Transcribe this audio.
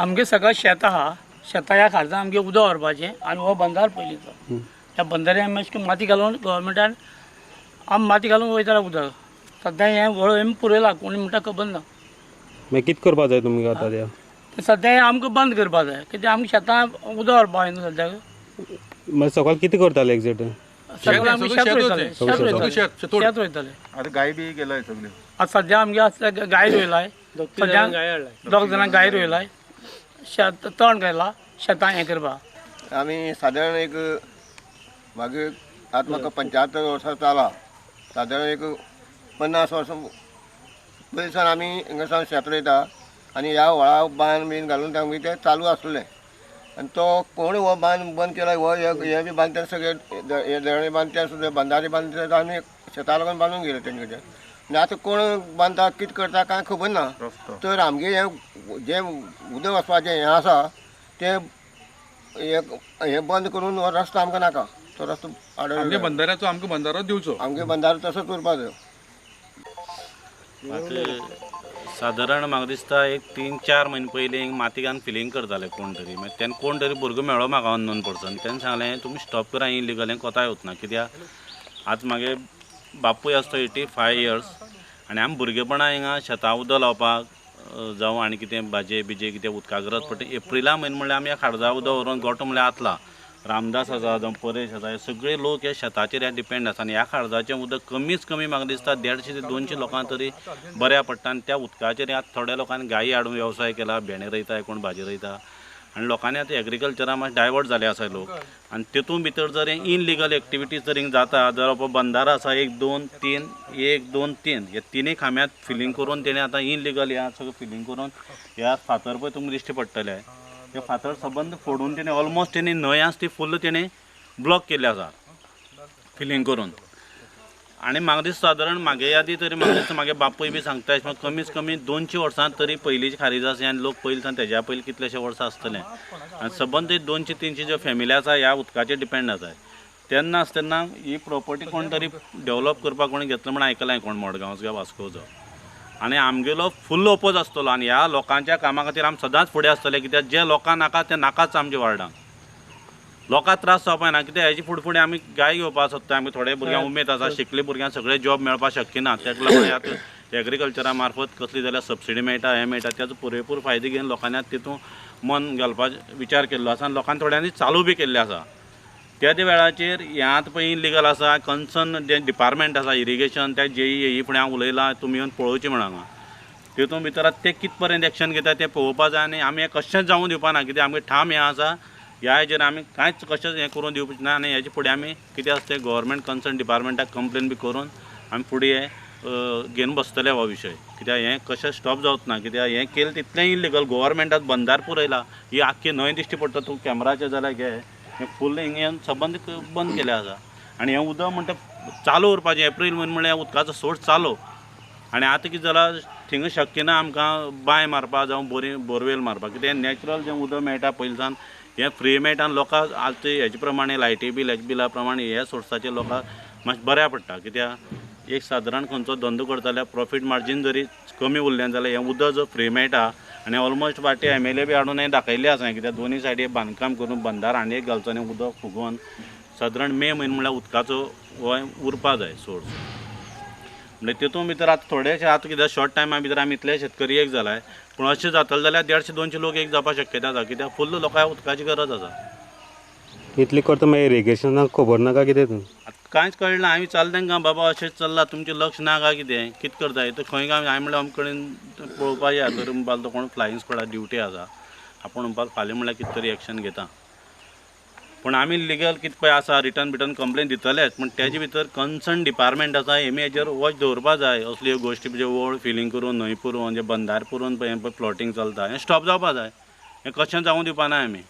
आमगे सगळें शेत आहा, शेतां ह्या खारजां आमगे उदक व्हरपाचें आनी हो बंदार पयलींचो ह्या बंदारे आमी अशें माती घालून गव्हर्मेंटान आमी माती घालून वयताले उदक. सद्या हें व्हळ आमी पुरयला, कोणी म्हणटा खबर ना. मागीर कितें करपा जाय तुमकां आतां तें सद्या हें आमकां बंद करपा जाय, कित्याक आमकां शेतां उदक व्हरपा जाय न्हू सद्याक. मागीर सकाळ कितें करताले एग्जॅक्ट? सगळें आमी शेत रोयताले, शेत रोयताले. आतां गाय बी गेलाय सगळ्यो. आतां सद्या आमगे गाय रोयलाय, सद्या 2 जाणांक गाय रोयलाय, शेत तण घायला शेतां हें करपाक. आमी सादारण एक मागीर आतां म्हाका 75 वर्सां जाला, सादारण एक 50 वर्सां पयलीं सावन आमी हिंगा सावन शेत रोयता आनी ह्या व्हळा बांद बीन घालून आमगें तें चालू आसलें. आनी तो कोण हो बांद बंद केला, हो हे बी बांदता सगळे हे धरणे बांदता सुद्दां बंदारे बांदता आमी शेता लागून बांदून गेले तेंचे कडेन. आनी आतां कोण बांदता कितें करता कांय खबर ना. तर आमगे हें जें उदक वचपाचें हें आसा तें हें बंद करून हो रस्तो आमकां नाका, तो रस्तो आमगे बंदाऱ्याचो आमकां बंदारो दिवचो, आमगे बंदारो तसोच उरपा जाय. सादारण म्हाका दिसता एक 3-4 म्हयने पयलीं माती घालून फिलींग करताले कोण तरी. मागीर तेन्ना कोण तरी भुरगो मेळ्ळो म्हाका अननोन पर्सन, तेन्ना सांगलें तुमी स्टॉप करा इलिगल, हें कोताय वतना. कित्याक आतां म्हागे बापूय आसा तो 85 इयर्स आनी आमी भुरगेपणां हिंगा शेतां उदक लावपाक जावं आनी कितें भाजये बिजये कितें उदका गरज पडटा. एप्रिला म्हयनो म्हणल्यार आमी ह्या खारजा उदक व्हरून गोटो म्हणल्यार आतला रामदास आसा जावं परेश आसा, हे सगळे लोक हे शेताचेर हे डिपेंड आसा. आनी ह्या खारजाचें उदक कमीच कमी म्हाका दिसता 150 ते 200 लोकांक तरी बऱ्या पडटा. आनी त्या उदकाचेर आतां थोड्या लोकांनी गायी हाडून वेवसाय केला, भेंडे रोयता, कोण भाजी रोयता आनी लोकांनी आतां एग्रीकल्चरा मातशें डायवर्ट जाले आसा लोक. आनी तितून भितर जर हे इनलिगल एक्टिविटीज जर हिंगा जाता, जर बंदारो आसा 1 2 3 1 2 3 हे तिनूय खांब्यांत फिलींग करून तेणें आतां इनलिगल ह्या सगळें फिलींग करून ह्या फातर पळय तुमकां दिश्टी पडटले, ते फातर सबंद फोडून तेणें ऑलमोस्ट तेणी न्हंय आसा ती फुल्ल तेणें ब्लॉक केल्ली आसा फिलींग करून. आनी म्हाका दिसता सादारण म्हागे यादी तरी म्हाका दिसता म्हागे बापूय बी सांगता अशें कमीच कमी 200 वर्सां तरी पयलींची खारीज आसा आनी लोक पयलीं सावन तेज्या पयलीं कितलेशे वर्सां आसतले. आनी सबंद 200-300 ज्यो फॅमिली आसा ह्या उदकाचेर डिपेंड आसा. तेन्ना आसतना तेन्ना ही प्रोपर्टी कोण तरी डेवलप करपाक कोणी घेतलो म्हण आयकलां कोण मडगांवचो काय वास्कोचो, आनी आमगेलो फुल्ल ओपोज आसतलो. आनी ह्या लोकांच्या कामा खातीर आमी सदांच फुडें आसतले, कित्याक जे लोकांक नाका ते नाकाच आमच्या वार्डांक लोकांक त्रास जावपा ना. कित्याक हेजे फुडें फुडें आमी गाय घेवपाक सोदता, आमी थोडे भुरग्यांक उमेद आसा, शिकले भुरग्यांक सगळे जॉब मेळपाक शक्य ना. ताका लागून आतां एग्रीकल्चरा मार्फत कसली जाल्यार सबसिडी मेळटा, हें मेळटा, ताचो पुरेपूर फायदो घेवन लोकांनी आतां तितून मन घालपाचो विचार केल्लो आसा आनी लोकांनी थोड्यांनी चालू बी केल्लें आसा. त्या वेळाचेर हें आतां पळय इनलिगल आसा, कन्सर्न जें डिपार्टमेंट आसा इरिगेशन त्या जेई हेई फुडें हांव उलयलां, तुमी येवन पळोवचें म्हण हांगा तितून भितर आतां ते कित पर्यंत एक्शन घेता तें पळोवपा जाय. आनी आमी हें कशेंच जावूं दिवपा ना, कित्याक आमगें ठाम हें आसा, ह्या हेजेर आमी कांयच कशेंच हें करून दिवपाचें ना. आनी हेजे फुडें आमी कितें आसा तें गव्हर्मेंट कन्सर्न डिपार्टमेंटाक कंप्लेन बी करून आमी फुडें हें घेवन बसतले हो विशय, कित्याक हें कशें स्टॉप जावच ना. कित्याक हें केलें तितलें इलिगल, गव्हर्मेंटाक बंदार पुरयला, ही आख्खी न्हंय दिश्टी पडटा तूं कॅमेराचेर जाल्यार घे, हें फुल्ल हिंगा सबंद बंद केलें आसा. आनी हें उदक म्हणटा चालू उरपाचें, एप्रील म्हयनो म्हणल्यार उदकाचो सोर्स चालू. आनी आतां कितें जालां थिंगा शक्य ना आमकां बांय मारपाक जावं बोरवेल मारपाक, कित्याक नॅचरल जें उदक मेळटा पयलीं हें फ्री मेळटा आनी लोकांक आतां हेजे प्रमाणे लायटी बील हेजे बिला प्रमाणे ह्या सोर्साचेर लोकांक मातशें बऱ्याक पडटा. कित्याक एक सादारण खंयचो धंदो करता जाल्यार प्रॉफीट मार्जीन जरी कमी उरलें जाल्यार हें उदक जर फ्री मेळटा. आनी ऑलमोस्ट वाटे एम एल ए बी हाडून हें दाखयल्लें आसा, कित्याक दोनूय सायडी बांदकाम करून बंदार आनी एक घालचो आनी उदक फुगोवन सादारण मे म्हयनो म्हणल्यार उदकाचो हो उरपा जाय सोर्स. म्हणल्यार तितून भितर आतां थोडेशे आतां कित्याक शॉर्ट टायमा भितर आमी इतले शेतकरी एक जालाय, पूण अशें जातलें जाल्यार 150-200 लोक एक जावपाक शक्यता आसा, कित्याक फुल्ल लोकांक उदकाची गरज आसा. इतलें करता मागीर इरिगेशनाक खबर ना काय कितें? आतां कांयच कळना. हांवें विचारलें तांकां, बाबा अशेंच चल्लां तुमचें लक्ष ना काय कितें, कितें करता तर खंय काय? हांवें म्हणलें आमचे कडेन पळोवपाक या, तर म्हणपाक तो कोण फ्लायींग स्क्वॉडा ड्युटी आसा, आपूण म्हणपाक फाल्यां म्हणल्यार कितें तरी एक्शन घेता. पूण आमी लिगल कितें पळय आसा रिटर्न बिटर्न कंप्लेन दितलेच, पूण तेजे भितर कन्सर्न डिपार्टमेंट आसा हेमी हेजेर वॉच दवरपा जाय. असल्यो गोश्टी म्हणजे ओळ फिलींग करून न्हंय पुरोवन जे बंदार पुरोवन पळय हें पळय प्लॉटींग चलता हें स्टॉप जावपा जाय, हें कशें जावूं दिवपा ना आमी.